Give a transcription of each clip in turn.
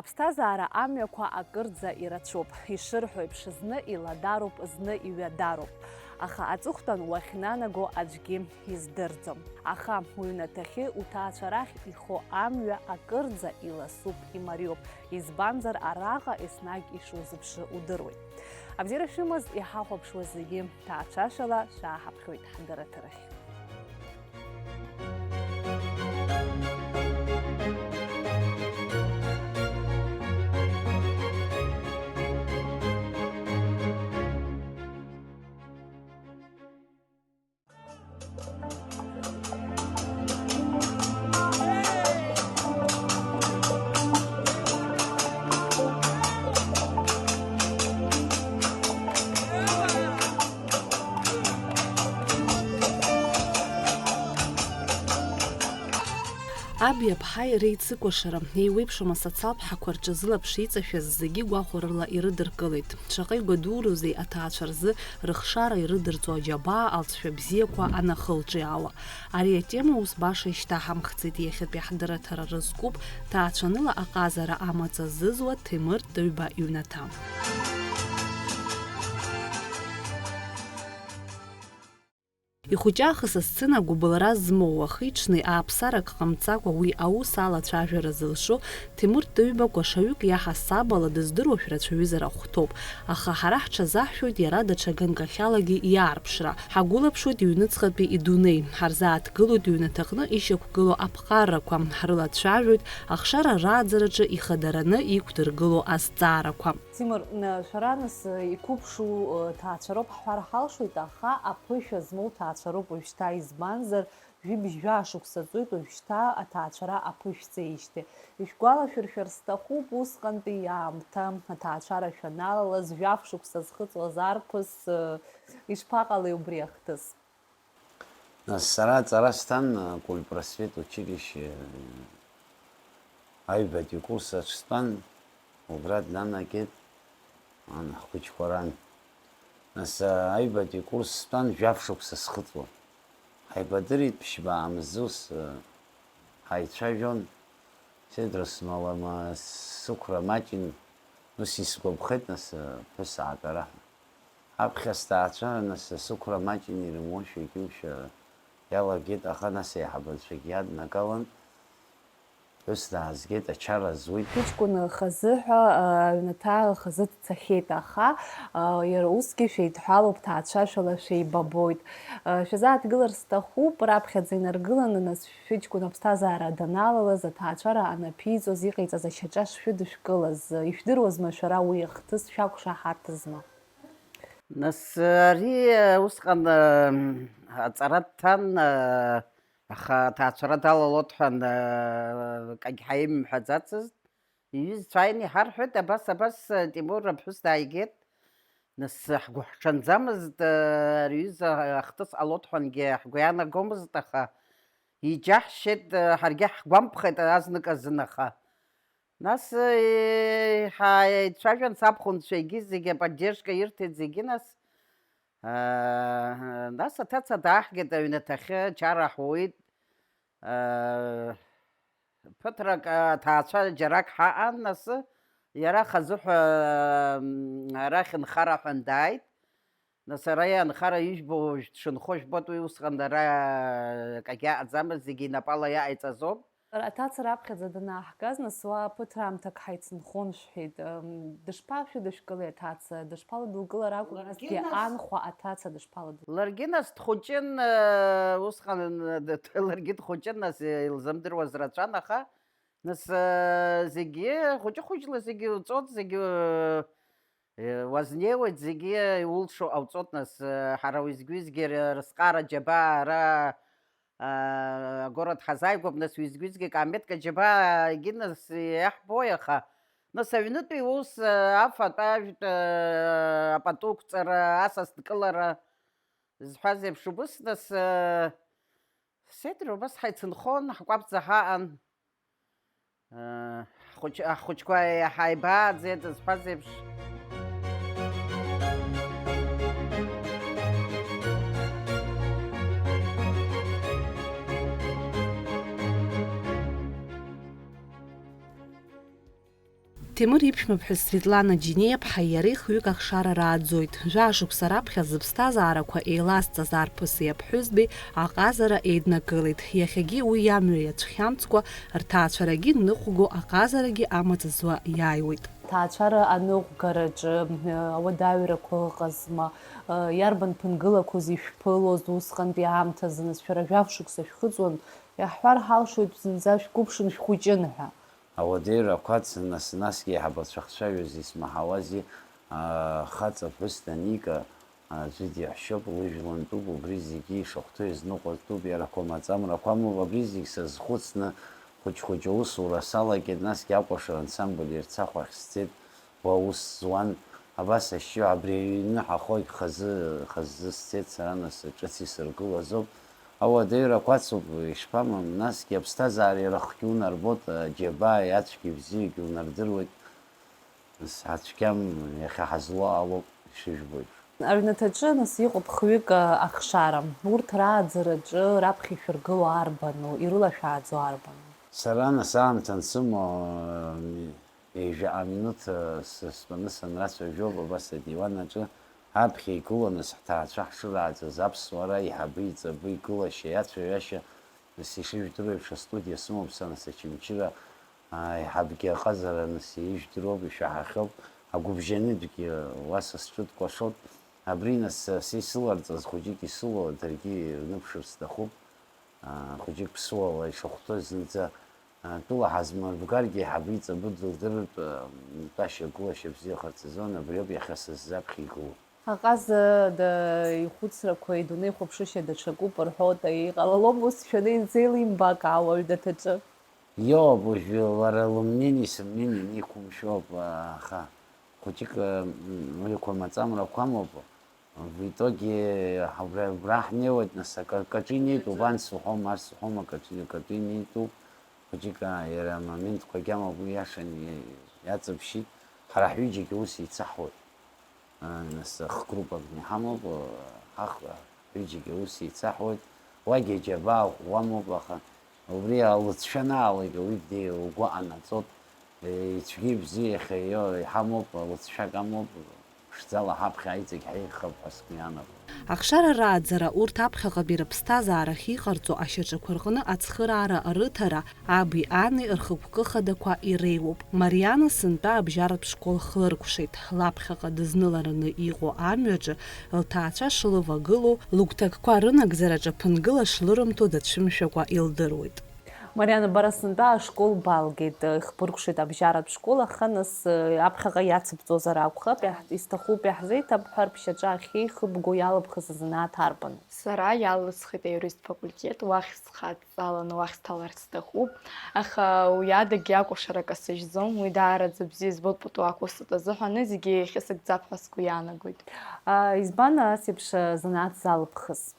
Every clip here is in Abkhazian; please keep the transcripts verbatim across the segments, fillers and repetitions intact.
Ԥсҭазаара амҩақәа акырӡа ирацәоуп. Ишырҳәо еиԥш, зны иладароуп, зны иҩадароуп. Аха аҵыхәтәан уахьнанаго аӡәгьы издырӡом. Аха уҩнаҭахьы уҭаацәа рахь ихо амҩа акырӡа иласуп, имариоуп. Избанзар, араҟа еснагь ишузыԥшы удыруеит. Абзиара шәымаз, иҳахәаԥшуа зегьы ҭаацәашала шәааҳаԥхьоит ҳдырраҭарахь. Аби аԥҳаи реицыкәашара, еиуеиԥшым асоциалтә ҳақәа рҿы зылаԥш иҵашәаз зегьы гәахәарыла ирыдыркылеит. Шаҟа игәадуроузеи аҭаацәа рзы рыхшара ирыдырҵо аџьабаа, алҵшәа бзиақәа анахылҿиаауа. Ари атема ус баша ишьҭаҳамхӡеит, иахьатәи ҳдырраҭара рызкуп ҭаацәаныла аҟазара амаҵ азызуа Ҭемыр Тыҩба иҩнаҭа. Ихәыҷаахыс асцена гәыбылра змоу, уахи-ҽни ааԥсарак ҟамҵакәа уи аус алацәажәара зылшо Ҭемыр Тыҩба кәашаҩык иаҳасаб ала дыздыруашәа рацәаҩызар ахәҭоуп, аха ҳара ҳҽазаҳшәоит иара даҽа ганкахьалагьы иаарԥшра. Ҳагәылаԥшуеит иҩныҵҟатәи идунеи, ҳарзааҭгылоит иҩнаҭаҟны ишьақәгылоу аԥҟарақәа, ҳрылацәажәоит ахшара рааӡараҿы ихадараны иқәдыргылоу азҵаарақәа. Ҭемыр, шәара нас иқәыԥшу ҭаацәароуп ҳҳәар ҳалшоит, аха аԥышәа змоу ҭаацәароуп уажәшьҭа, избанзар, жәибжь-жәаа шықәса ҵуеит уажәшьҭа аҭаацәара аԥышәҵеижьҭеи. Ишәгәалашәыршәар сҭахуп, усҟантәи аамҭа аҭаацәара шәаналалаз, жәаф шықәса зхыҵуаз арԥыс, ишԥаҟалеи убри ахҭыс? Нас сара аҵара сҭан, Культпросвет училище, аҩбатәи курс аҿы стәан, убра днанагеит, ан, ҳхәыҷқәа ран. Нас, аҩбатәи курс стәан, жәаф шықәса схыҵуан. Ҳаибадырит ԥшьба аамыс ус, ҳаицәажәон, Сеидра смалама, сықәра маҷын, ус исгәаԥхеит, нас, ԥҳәыс аатәара ҳәа. Аԥхьа сҭаацәа, нас, сықәра маҷын, ирымуашәа, икьушәа иалагеит, аха нас аиҳабацәагьы иаднагалан, ԥҳәыс даазгеит, ачара зуит. Ҳаҷкәын хазы ҳәа, а, аҩнаҭа хазы дцахьеит, аха, а, иара усгьы шәеидҳәалоуп, ҭаацәашәала шәеибабоит. А, шәазааҭгылар сҭахуп, раԥхьаӡа инаргыланы, нас шәыҷкәын аԥсҭазаара даналалаз, аҭаацәара анаԥиҵоз, иҟаиҵаз ашьаҿа шшәыдышәкылаз, ишәдыруазма шәара уи ахҭыс, шәақәшаҳаҭызма? Нас, ари, усҟан, м, аҵара дҭан, а, аха аҭаацәара далалоит ҳәа, а, акгьы ҳаимҳәаӡацызт. Иҩызцәа ааины иҳарҳәеит, абас, абас, Тимур аԥҳәыс дааигеит. Нас ҳгәыҳҽанӡамызт, ари аҩыза ахҭыс ҟалоит ҳәангьы ҳгәы иаанагомызт, аха иџьаҳшьеит, ҳаргьы ҳгәамԥхеит азнык азын, аха. Нас, еиҳа еицәажәан сабхәынцәагьы, зегьы аподдержка ирҭеит зегьы, нас, аа, нас аҭаца дааҳгеит аҩнаҭахьы, ачара ҳуит. Ԥыҭрак, аҭаацәа џьарак ҳаҟан, нас иара хазы ҳәа, м, арахь нхара ҳәа дааит. Нас ара ианхара ижәбо, уажә дшынхо жәбоит, уи усҟан дара акагьы аҟаӡамызт, зегьы инапала иҟаиҵазоуп. Аҭаца раԥхьаӡа данааҳгаз, нас уа ԥыҭ раамҭак ҳаицынхон шәҳәеит. М, дышԥашәыдышәкылеи аҭаца? Дышԥаладылкылар акәын, ларгьы насгьы нас анхәа аҭаца дышԥаладылкылеи? Ларгьы нас дхәыҷын, э, усҟан, э, д-, ларгьы дхәыҷын, нас, э, илзымдыруаз рацәан, аха, нас, э, зегьы хәыҷы-хәыҷла зегьы уҵоит, зегьы, э, Уазнеиуеит, зегьы иулшо ҟауҵоит, нас, ҳара уеизгьы-уеизгьы р-, рызҟара џьабаа ара, аа, агород ҳазааигәоуп, нас уеизгьы-уеизгьы Камеҭка џьабаагьы, нас, иаҳбои, аха, нас, аҩнытәи ус, афатә-ажәтә, апату ықәҵара, асас дкылара зҳәаз еиԥш убыс, нас, Сеидра убас ҳаицынхон, ҳкәаԥӡа ҳаҟан. Ҳхәыҷ-, ҳхәыҷқәа ҳаибааӡеит зҳәаз еиԥш. Ҭемыр иԥшәмаԥҳәыс Светлана Џьениаԥҳа иареи хҩык ахшара рааӡоит. Жәа-шықәса раԥхьа зыԥсҭазаарақәа еилазҵаз арԥыси аԥҳәызбеи аҟазара еиднакылеит. Иахьагьы уи амҩа иацәхьамҵкәа, рҭаацәарагьы ныҟәго, аҟазарагьы амаҵ зуа иааиуеит. Аҭаацәара аныҟәгараҿы, э, ауадаҩрақәа ыҟазма, э, иарбан ԥынгылақәоузеи ишәԥылоз усҟантәи аамҭазы, нас шәара жәаф шықәса шәхыҵуан, иаҳҳәар ҳалшоит, зынӡа шәқәыԥшын, шәхәыҷын ҳәа. Ауадаҩрақәа ацын, нас-насгьы аиҳабацәа ахцәажәоз исмаҳауази, аа, хаҵа ԥҳәыс даника, аӡәы диаҳәшьоуп, лыжәлантәуп, убри зегьы ишахәҭоу иазныҟәатәуп, иара қәамаҵамрақәа амоуп, абри зегь сазхәыцны, хәыҷ-хәыҷ аусура салагеит, насгьы акәашара ансамбль Ерцахә ахь сцеит, уа аус зуан, абас ашьшьыҳәа абри аҩны ҳахәагь хазы, хазы сцеит сара, нас ҿыц исыргылазоуп. Ауадаҩрақәа ацуп, ишԥамам, насгьы аԥсҭазаара ирахәгьы унарбоит, аџьабааи ацәгьеи бзиагьы унардыруеит. Нас ацәгьам иахьа ҳазлоу алоуп ишыжәбо еиԥш. Аҩнаҭаҿы, нас, иҟоуп хҩык, а, ахшара. Урҭ рааӡараҿы раԥхьа ишәыргыло арбану, ирылашәааӡо арбану? Сара, нас, аамҭа ансымоу, м, ҩажәаҟа минуҭ, а, с-, стәаны санрацәажәоуп абас адиуан аҿы. Аԥхьа игылоу, нас, ҳҭаацәа ҳшырааӡаз, аԥсуара, аиҳабы иҵабы, игылашьа, иацәажәашьа, нас, ишыжәдыруа еиԥш, астудиа сымоуп са, нас, Очамчыра аиҳабгьы аҟазара, нас, ижәдыруоуп, ишәаҳахьоуп, агәыбжьанытәгьы уа са сҿы дкәашоит. Абри, нас, са исыларҵаз хәыҷык исылоу, даргьы ирныԥшыр сҭахуп. Аа, хәыҷык ԥсуала ишахәҭоу зынӡа, аа, тәыла ҳазмырбгаргьы, аиҳабы иҵабы дылдырыртә, аа, мтәашьа-гылашьа бзиахарц азын, абриоуп иахьа са сзаԥхьа игылоу. Аҟаза ихәыцрақәа, идунеихәаԥшышьа даҽакуп рҳәоит, иҟалалома ус шәаны изеилимбак ауаҩ даҭаҿы? Иоуп, уажәы лара лымнени сымнени неиқәымшәоуп, аха хәыҷык, м, уи қәамаҵамрақәа амоуп. В итоге, убра, убра ҳнеиуеит, нас, акы, акаҿы инеитәуп, анс уҳәом, арс уҳәом, акаҿы, акаҿы инеитәуп. Хәыҷык, аа, иара амоментқәа агьама уи иашан и-, иаҵаԥшьит. Ҳара ҳҩыџьагьы ус еицаҳуеит. Аа, нас, хгруппакгьы ҳамоуп, ҳах-, ҳҩыџьагьы ус еицаҳуеит. Уагьы аџьабаа ӷәӷәамоуп, аха убри алыҵшәа анаалага, уигьы угәы анаҵоит. Ицәгьеи ибзиеи иахьа ио-, иҳамоуп, алыҵшәак амоуп, ԥшӡала ҳаԥхьа иҵегь ҳаиӷьхап ҳәа сгәы иаанагоит. Ахшара рааӡара урҭ аԥхьаҟатәи рыԥсҭазаара ахьиҟарҵо ашьаҿақәа рҟны ацхыраара рыҭара аби ани рхықәкы хадақәа иреиуоуп. Мариана сынтәа абжьаратә школ хлыркәшеит. Лаԥхьаҟа дызнылараны иҟоу амҩаҿы лҭаацәа шылывагылоу, лыгәҭакқәа рынагӡараҿы ԥынгыла шлырымҭо дацәымшәакәа илдыруеит. Мариана, бара сынтәа ашкол балгеит, ихбыркәшеит абжьаратә школ, аха нас, э, аԥхьаҟа иацыбҵозар акәхап, иаҳ-, исҭахуп иаҳзеиҭабҳәар, бшьаҿа ахьеихыбго иалыбхыз азанааҭ арбану? Сара иалысхит аиурист факультет, уахь схадҵаланы уахь сҭаларц сҭахуп, аха уи адагьы акәашара касыжьӡом, уи даараӡа бзиа збоит пату ақәысҵоит азыҳәан, зегьы иахьысыгӡап ҳәа сгәы иаанагоит. А, избан ас еиԥш, а, занааҭ залыбхыз?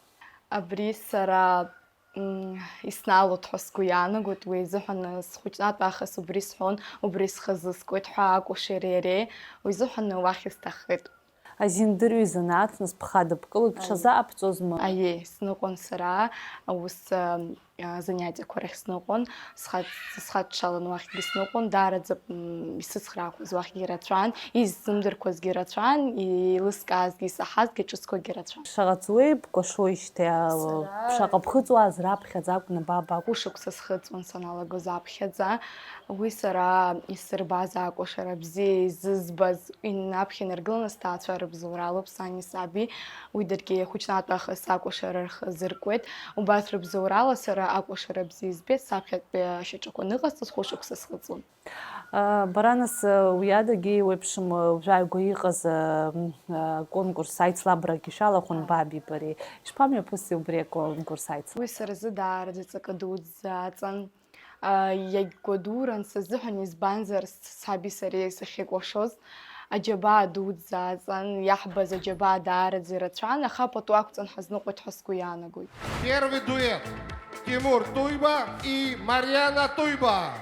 Абри сара Мм, иснаалоит ҳәа сгәы иаанагоит, уи азыҳәан схәыҷнатә аахыс убри сҳәон, убри схы азыскуеит ҳәа акәашареи иареи, уи азыҳәан уахь исҭаххеит. Азин дырҩыза анааҭ, нас бхадыбкылоит, бҽазаабҵозма? Аиеи, сныҟәон сара, аус, а, а, занятиақәа рахь сныҟәон, схад-, схадҽалан уахьгьы сныҟәон, даараӡа, мм, исыцхраақәаз уахьгьы рацәан, исзымдырқәазгьы рацәан, еилыскаазгьы исаҳазгьы ҿыцқәагьы рацәан. Шаҟа ҵуеи бкәашоижьҭеи, а, Сара шаҟа ԥхыӡ уааз раԥхьаӡа акәны ба бакәу? Хәышықәса схыҵуан саналагоз аԥхьаӡа. Уи сара исырбаз акәашара бзиа изызбаз, ин-, аԥхьа инаргыланы сҭаацәа рыбзоуралоуп сани саби. Уи даргьы хәыҷнатә аахыс акәашара рхы азыркуеит. Убас рыбзоурала сара акәашара бзиа избеит, саԥхьатәи ашьаҿақәа аныҟасҵоз хәышықәса схыҵуан. А, бара, нас, уи адагьы еиуеиԥшым, уажәааигәа иҟаз, а, м, а, конкурс аицлабрагьы шәалахәын баби бареи. Ишԥамҩаԥыси убри аконкурс аицлабра? Уи сара сзы даараӡа ҵакы дуӡӡа аҵан. А, иагьгәадуран сазыҳәан, избанзар, с-, саби сареи сахьыкәашоз аџьабаа дуӡӡа аҵан. Иаҳбаз аџьабаа даараӡа ирацәан, аха пату ақәҵан ҳазныҟәеит ҳәа сгәы иаанагоит. Первый дуэт. Тимур Туйба и Марьяна Туйба.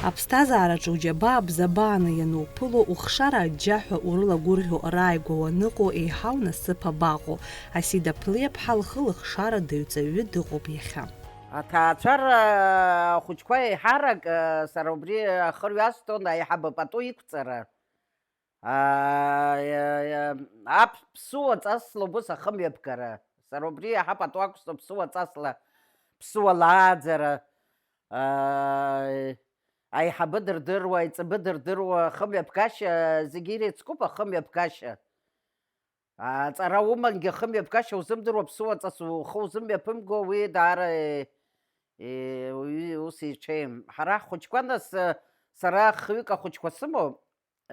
Аԥсҭазаараҿы уџьабаа бзабааны иануԥыло, ухшара аџьџьаҳәа урылагәырӷьо рааигәа уаныҟоу еиҳау насыԥ абаҟоу, Асида Ԥлеиԥҳа лхы лыхшара дыҩҵаҩы дыҟоуп иахьа. Аҭаацәара ахәыҷқәа еиҳарак, сара убри ахырҩа астон аиҳабы пату иқәҵара. Аԥ-, ԥсуа ҵасла убыс ахымҩаԥгара. Сара убри иаҳа пату ақәсҵо, ԥсуа ҵасла, ԥсуа лааӡара. Аиҳабы дырдыруа, аиҵбы дырдыруа, ахымҩаԥгашьа, зегьы иреицкуп ахымҩаԥгашьа. Аҵара умангьы ахымҩаԥгашьа узымдыруа, ԥсуа ҵас ухы узымҩаԥымго, уи даара, е, е, уи ус иҽеим. Ҳара ҳхәыҷқәа, нас, сара хҩык ахәыҷқәа сымоуп.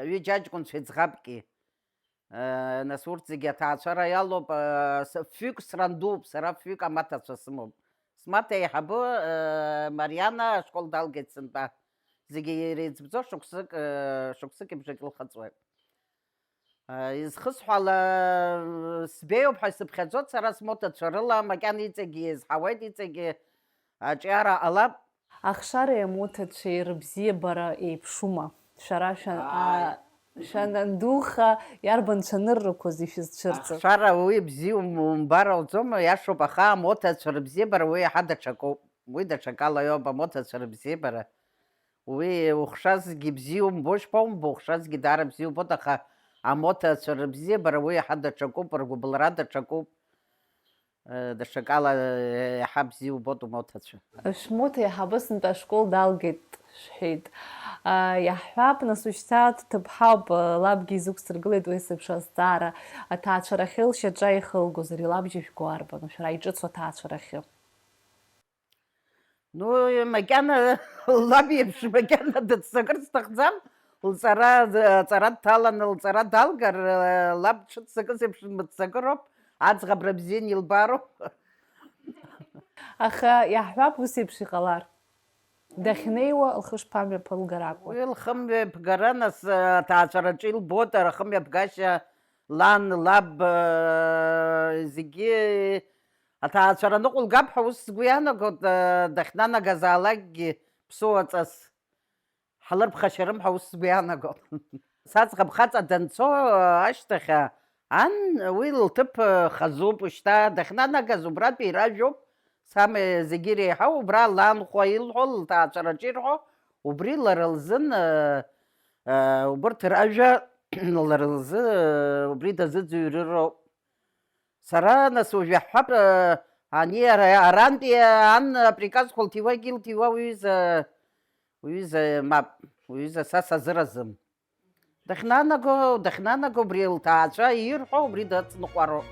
Ҩыџьа аҷкәынцәа ӡӷабки, э, нас урҭ зегьы аҭаацәара иалоуп, э, с-, фҩык срандуп, сара фҩык амаҭацәа сымоуп. Смаҭа еиҳабы, э, Мариана ашкол далгеит сынтәа. Зегьы иреиҵбӡо шықәсык, э, шықәсыки бжаки лхыҵуеит. Э, изхысҳәаала, э, сбеиоуп ҳәа исыԥхьаӡоит сара смоҭацәа рыла, макьана иҵегьы еизҳауеит, иҵегьы аҿиара ҟалап. Ахшареи амоҭацәеи рыбзиабара еиԥшума? Шәара шәан-, Ааи. а, шәанандуха, иарбан цәаныррақәоузеи шәызцәырҵыр? Ахшара уи бзиа ум-, умбар ауӡом, иашоуп, аха амоҭацәа рыбзиабара уи иаҳа даҽакоуп. Уи даҽакала иоуп амоҭацәа рыбзиабара. Уи ухшазгьы бзиа умбо, шԥаумбо, ухшазгьы даара бзиа убоит, аха амоҭацәа рыбзиабара уи иаҳа даҽакоуп, ргәыбылра даҽакоуп. Э, даҽакала, э, иаҳа бзиа убоит умоҭацәа. Шәмоҭа иаҳабы сынтәа ашкол далгеит, шәҳәеит. А, иаҳҳәап, нас, ушьҭа дҭыԥҳауп, лабгьы изықәсыргылеит уи сеиԥш азҵаара. Аҭаацәарахьы лшьаҿа ихылгозар, илабжьа шәго арбану, шәара иҿыцу аҭаацәарахьы? Ну, макьана лаб иеиԥш макьана дыццакырц сҭахӡам, лҵара, аҵара дҭаланы лҵара далгар, лаб дшыццакыз еиԥш дмыццакыроуп, аӡӷабра бзианы илбароуп. Аха иаҳҳәап, ус еиԥш иҟалар. Дахьнеиуа лхы шԥамҩаԥылгар акәу? Уи лхымҩаԥгара, нас, аҭаацәараҿы илбоит, ахымҩаԥгашьа лан, лаб, зегьы аҭаацәара ныҟәылгап ҳәа ус сгәы иаанагоит, дахьнанагазаалакгьы ԥсуаҵас. Ҳлырԥхашьарым ҳәа ус сгәы иаанагон. Саӡӷаб хаҵа данцо ашьҭахь, ан, уи лҭыԥ хазуп, шьҭа дахьнанагаз убратәи иражәоуп, самое зегьы иреиҳау убра ланхәа илҳәо, лҭаацәараҿы ирҳәо, убри лара лзын, э, э, убырҭ ражәа лара лзы, э, убри дазыӡырҩроуп. Сара, нас, уажә иаҳҳәап, э, ани ара, арантәи ан априказқәа лҭиуагьы илҭиуа уҩыза, уҩыза, мап, уҩыза са сазыразым. Дахьнанаго, дахьнанаго убри лҭаацәа ирҳәо убри дацныҟәароуп.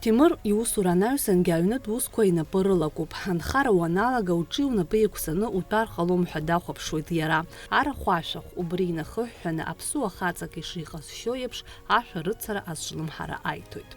Ҭемыр иусура анаҩсангьы аҩнытә усқәа инапы рылакуп. Анхара уаналага, уҿи унапи еиқәҵаны утәар ҟалом ҳәа дахәаԥшуеит иара. Арахә ашәахә, убри инахыҳәҳәаны аԥсуа хаҵак ишиҟазшьо еиԥш, ашәа рыцара азҿлымҳара аиҭоит.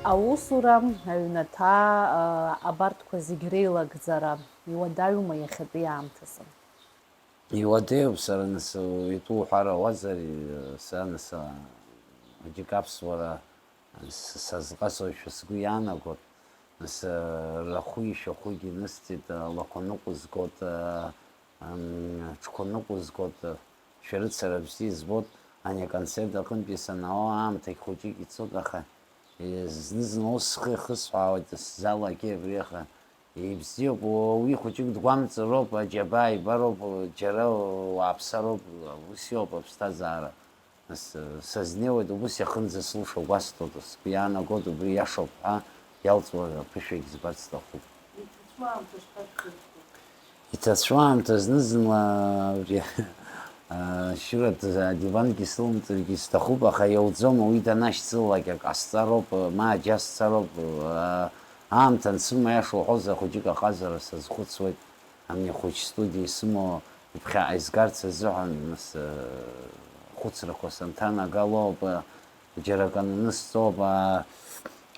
Аусура, аҩнаҭа, а, абарҭқәа зегь реилагӡара иуадаҩума иахьатәи аамҭазы? Иуадаҩуп, сара, нас, итәы уҳәар ауазар, са, нас, џьыка аԥсуара с-, сазҟазоушәа сгәы иаанагоит, нас, рахәи шәахәигьы нысҵеит, лақәа ныҟәызгоит, м, ҽқәа ныҟәызгоит, шәарыцара бзиа збоит, ани аконцерт аҟынтәи санаауа аамҭагь хәыҷык ицоит, аха, е, зны-зынла ус схы иахысҳәаауеит, сзалакгьы абри, аха, ибзиоуп, уи хәыҷык дгәамҵроуп, аџьабаа ибароуп, џьара уааԥсароуп, ус иоуп аԥсҭазаара. Нас, сазнеиуеит, убыс иахынӡасылшо гәасҭоит, сгәы иаанагоит, убри иашоуп ҳәа, иалҵуа аԥышәагь збарц сҭахуп. Иҭацәу аамҭа шԥашәзырхо? Иҭацәу аамҭа зны-зынла абри, а, шьыратә адивангьы сылымҵыргьы сҭахуп, аха иауӡом, уи данашьцылалак ак ҟасҵароуп, ма аџьа сцароуп, а, аамҭа ансымаиаша уҳәозар, хәыҷык аҟазара сазхәыцуеит, ани ахәыҷ студиа исымоу иԥхьаҟа изгарц азыҳәан, нас, а, хәыцрақәа санҭанагало ауп, а, џьара акы анысҵоуп, а,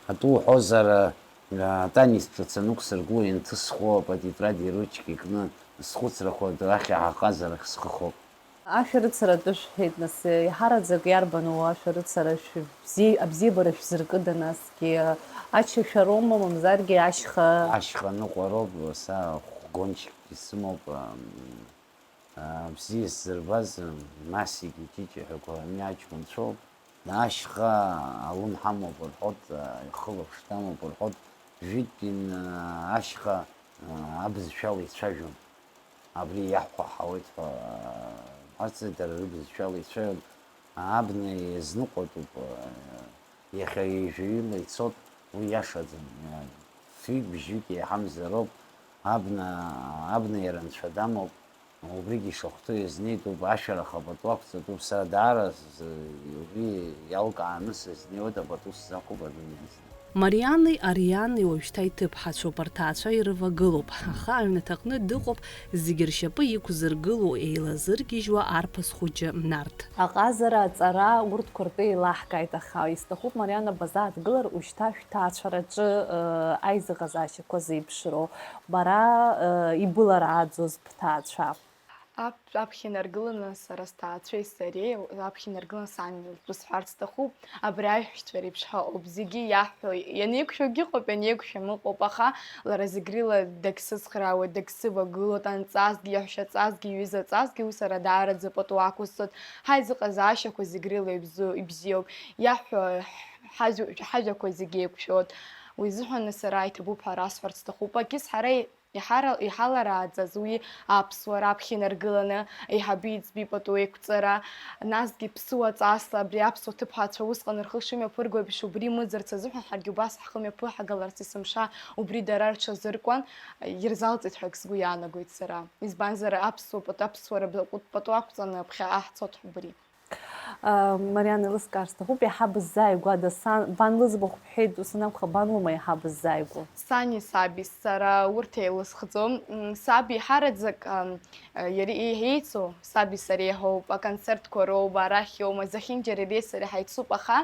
атәы уҳәозар, а, атанец ҿыц анықәсыргыло ианҭысхуа, атетради ручки кны, схәыцрақәа рахь аҟазарахь схыхоуп. Ашәарыцара атәы шәҳәеит, нас, еиҳараӡак иарбану ашәарыцара шәыбзи-, абзиабара шәзыркыда насгьы? Ачашәароума, мамзаргьы ашьха? Ашьха ныҟәароуп, са хә-гончикгьы сымоуп, ам, а, бзиа сзырбаз, м, Масик иҷыҷаҳәақәа ани аҷкәынцәоуп. Ашьха алым ҳамоуп рҳәоит, а, ихылаԥш дамоуп рҳәоит, жәытәтәи, а, ашьха, а, абызшәала ицәажәон. Абри иаҳҳәо ҳауеит ҳәа, а, ҟарҵеит, дара рыбызшәала ицәажәон. Абна иазныҟәатәуп, а, иахьа ҩажәаҩыла ицот, уи иашаӡам, а, фҩык-бжьҩык еиҳамзароуп, абна, абна иара анцәа дамоуп. Убригьы ишахәҭоу иазнеитәуп, ашәарах апату ақәҵатәуп, сара даара сзы уи иалкааны сызнеиуеит, апату сзақәуп адунеи азы. Марианеи Арианеи уажәшьҭа иҭыԥҳацәоуп, рҭаацәа ирывагылоуп, аха аҩнаҭаҟны дыҟоуп зегьы ршьапы иқәзыргылоу, еилазыргьежьуа арԥыс хәыҷы Нарҭ. Аҟазара, аҵара, урҭқәа ртәы еилаҳкааит, аха исҭахуп, Мариана, базааҭгылар ушьҭа шәҭаацәараҿы, ы, аизыҟазаашьақәа зеиԥшроу, бара, ы, ибыларааӡоз бҭаацәа. Аԥ-, аԥхьа инаргыланы сара сҭаацәеи сареи, аԥхьа инаргыланы сани лтәы сҳәарц сҭахуп. Абри аиҳәшьцәа реиԥш ҳаҟоуп. Зегьы иаҳҳәо, ианеиқәшәогьы ыҟоуп, ианеиқәшәам ыҟоуп, аха лара зегь рыла дагьсыцхраауеит, дагьсывагылоит, анҵасгьы, иаҳәшьаҵасгьы, иҩызаҵасгьы, ус ара даараӡа пату ақәысҵоит. Ҳаизыҟазаашьақәа зегь рыла ибзу-, ибзиоуп. Иаҳҳәо ҳажәа-, ҳажәақәа зегь еиқәшәоит. Уи изыҳәаны сара иҭабуп ҳәа расҳәарц сҭахуп. Акис ҳара Иҳара-, иҳаларааӡаз уи аԥсуа раԥхьа инаргыланы, аиҳаби иӡбеи пату еиқәҵара, насгьы ԥсуа ҵасла абри аԥсуа ҭыԥҳацәа усҟан рхы шымҩаԥырго еиԥш, убри мыӡырц азыҳәан ҳаргьы убас ҳхы мҩаԥыҳагаларц есымша убри дара рҽазыркуан, ирзалҵит ҳәа сгәы иаанагоит сара. Избанзар, аԥсуа пату, аԥсуара пату ақәҵаны ԥхьаҟа ҳцоит ҳәа убри. Мариана, еилыскаар сҭахуп, иаҳа быззааигәада сан, бан лыӡбахә бҳәеит, ус анакәха, бан лоума иаҳа быззааигәоу? Сани саби, сара урҭ еилысхӡом. М, саб еиҳараӡак, ам, иара еиҳа еицу, саби сареи ҳауп, аконцертқәа роуп, арахь иоума, зехьынџьара иареи сареи ҳаицуп, аха,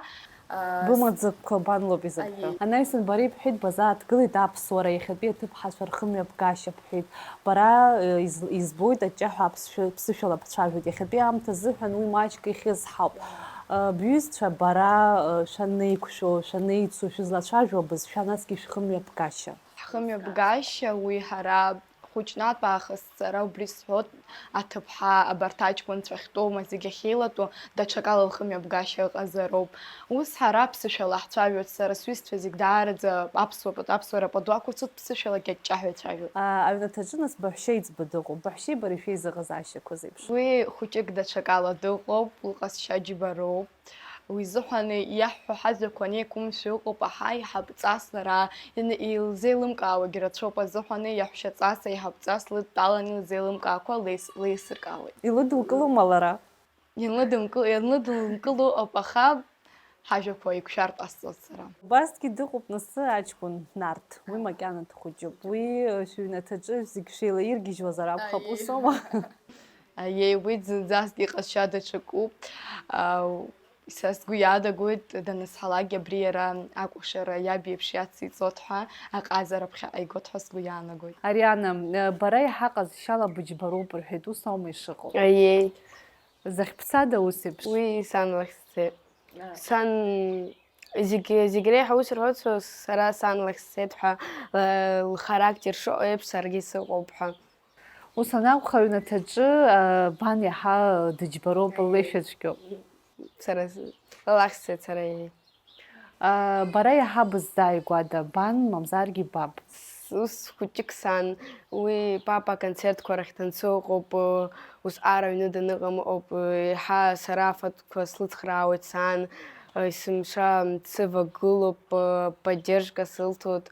а, бымаӡақәа бан лоуп изыбҳәо? Аиеи. Анаҩсан бара ибҳәеит, базааҭгылеит аԥсуара, иахьатәи аҭыԥҳацәа рхымҩаԥгашьа. Бҳәеит, бара, э, из-, избоит аҷҷаҳәа аԥсшәа-, ԥсышәала бцәажәоит, иахьатәи аамҭа азыҳәан уи маҷк ихьызҳауп. Э, бҩызцәа, бара, э, шәанеиқәшәо, шәанеицу, шәызлацәажәо абызшәа, насгьы шәхымҩаԥгашьа. Ҳхымҩаԥгашьа уи ҳара хәыҷнатә аахыс сара убри сҳәот, аҭыԥҳа, абарҭ аҷкәынцәа ахьтәоума зегь ахьеилатәоу, даҽакала лхымҩаԥгашьа ыҟазароуп. Ус ҳара аԥсышәала ҳцәажәоит, сара сҩызцәа зегь даараӡа аԥсуа пату, аԥсуара пату ақәырҵоит, ԥсышәалагьы аҷҷаҳәа ицәажәоит. А, аҩнаҭаҿы нас баҳәшьа иӡбо дыҟоуп, баҳәшьеи бареи шәеизыҟазаашьақәа зеиԥш? Уи хәыҷык даҽакала дыҟоуп, лҟазшьа џьбароуп. Уи изыҳәан иаҳҳәо ҳажәақәа анеиқәымшәо ыҟоуп, аҳа, еиҳаб ҵас лара ин-, илзеилымкаауагь рацәоуп азыҳәан, иаҳәшьа ҵас, еиҳаб ҵас лыдтәалан илзеилымкаақәа леис-, леисыркаауеит. Илыдылкылома лара? Ианлыдымкыл-, ианлыдылкыло ыҟоуп, аха ҳажәақәа еиқәшәартә ҟасҵоит сара. Убасгьы дыҟоуп нас аҷкәын Нарҭ, уи макьана дхәыҷуп. Уи, э, шәыҩнаҭаҿы зегь шәеилаиргьежьуазар акәхап, ус аума? Аиеи, уи зынӡаск иҟазшьа даҽакуп. Ау, са сгәы иаанагоит, данысҳалак абри иара акәашара иаб иеиԥш иациҵот ҳәа, аҟазара ԥхьаҟа игот ҳәа сгәы иаанагоит. Ариана, э, бара еиҳа ҟазшьала быџьбароуп рҳәеит, ус аума ишыҟоу? Аиеи. Захьԥсада ус еиԥш? Уи сан лахь сцеит. Сан зегь, зегь реиҳа ус рҳәоит, сара сан лахь сцеит ҳәа, э, лхарактер шыҟоу еиԥш саргьы сыҟоуп ҳәа. Ус анакәха, аҩнаҭаҿы, э, бан иаҳа дыџьбароуп, леишәа цәгьоуп. Сара с-, лахь сцеит сара, еи. Э, бара иаҳа быззааигәада, бан, мамзаргьы баб? С-, ус хәыҷык сан, уи папа аконцертқәа рахь данцо ыҟоуп, э, ус ар аҩны даныҟам ыҟоуп, э, еиҳа сара афатәқәа слыцхраауеит сан, Есымша сывагылоуп, поддержка сылҭоит,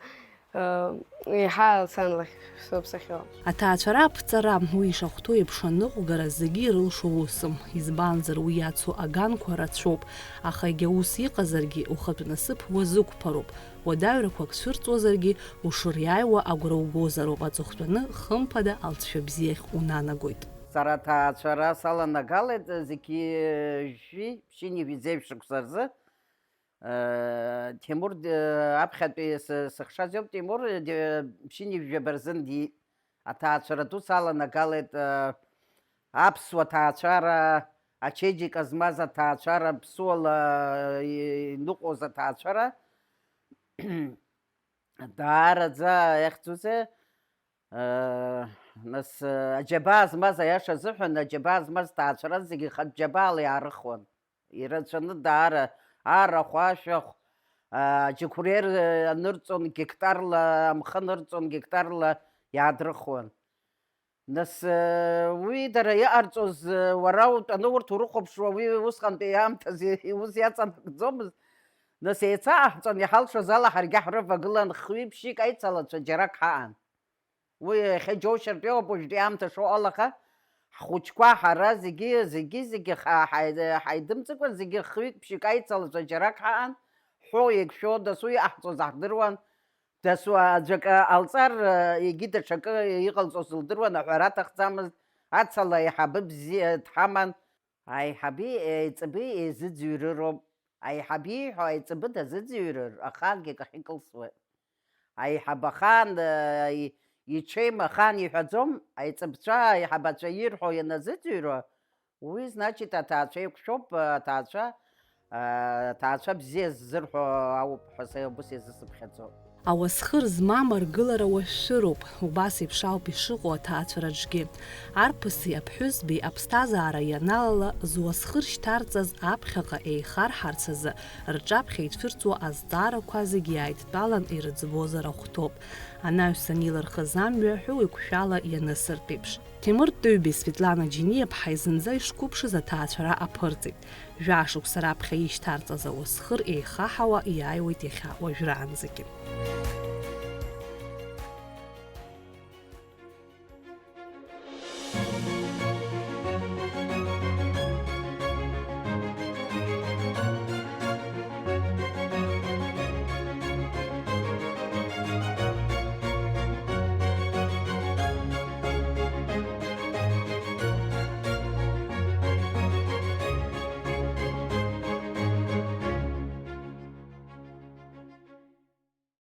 еиҳа сан лахь соуп сахьыҟоу. Аҭаацәара аԥҵара, уи ишахәҭоу еиԥш аныҟәгара зегьы ирылшо усым, избанзар уи иацу аганқәа рацәоуп, аха егьа ус иҟазаргьы ухатә насыԥ уазықәԥароуп, уадаҩрақәак цәырҵуазаргьы ушыриааиуа агәра угозароуп, аҵыхәтәаны хымԥада алҵшәа бзиахь унанагоит. Сара аҭаацәара саланагалеит зегьы жәи ԥшьынҩажәи шықәса рзы. Ҭемур, аԥхьатәи сыхшаз иоуп, Ҭемур ԥшьынҩажәаба рзын диит. Аҭаацәара ду саланагалеит, аԥсуа ҭаацәара, ачеиџьыка змаз аҭаацәара, ԥсуала иныҟәоз аҭаацәара. Даараӡа иахьӡузеи, нас, аџьабаа змаз, аиаша азыҳәан, аџьабаа змаз ҭаацәара зегьы хатә џьабаала иаарыхуан. Ирацәаны даара арахә, ашәахә, аџьықәреи анырҵон гектарла, амхы анырҵон гектарла иаадрыхуан. Нас, уи дара иҟарҵоз, уара утәаны урҭ урыхәаԥшуа, уи усҟантәи аамҭазы иус иаҵанакӡомызт. Нас еицаҟаҳҵон, иҳалшоз ала ҳаргьы ҳрывагылан, хҩык-ԥшьҩык аицалацәа џьарак ҳаҟан. Уи иахьа џьоушьартә иҟоуп уажәтәи аамҭа шыҟоу ала, аха ҳхәыҷқәа ҳара зегьы, зегьы, зегьы ха-, ҳаи-, ҳаидымҵыкәа, зегьы хҩык-ԥшьҩык аицалацәа џьарак ҳаҟан, ҳәо иагьшәо, дасу иҟаҳҵоз ҳдыруан, дасу аӡәакы ҟалҵар, егьи даҽакы иҟалҵоз лдыруан, аҳәара аҭахӡамызт, ацала аиҳабы бзиа дҳаман. Аиҳаби аиҵби еизыӡырҩроуп. Аиҳаб ииҳәо аиҵбы дазыӡырҩыр, ахаангьы акахь икылсуеит. Аиҳаб ахаан, э, и-, иҽеим ахаан иҳәаӡом, аиҵбцәа, аиҳабацәа ирҳәо ианазыӡырҩуа, уи, значит, аҭаацәа еиқәшәоуп, аҭаацәа, э, аҭаацәа бзиа ззырҳәо ауп ҳәа са убас иазысыԥхьаӡо. Ауасхыр змам аргылара уашәшәыроуп, убас еиԥш ауп ишыҟоу аҭаацәараҿгьы. Арԥыси аԥҳәызбеи аԥсҭазаара ианалала, зуасхыр шьҭарҵаз аԥхьаҟа еихарҳарц азы рҿаԥхьа ицәырҵуа азҵаарақәа зегьы иааидтәалан ирыӡбозар ахәҭоуп, анаҩс анилырхыз амҩа ҳәыуеиқәшәала ианысыртә еиԥш. Ҭемыр Тыҩбеи Светлана Џьениаԥҳаи зынӡа ишқәыԥшыз аҭаацәара аԥырҵеит. Жәашықәса раԥхьа ишьҭарҵаз ауасхыр еихаҳауа иааиуеит иахьа уажәраанӡагьы.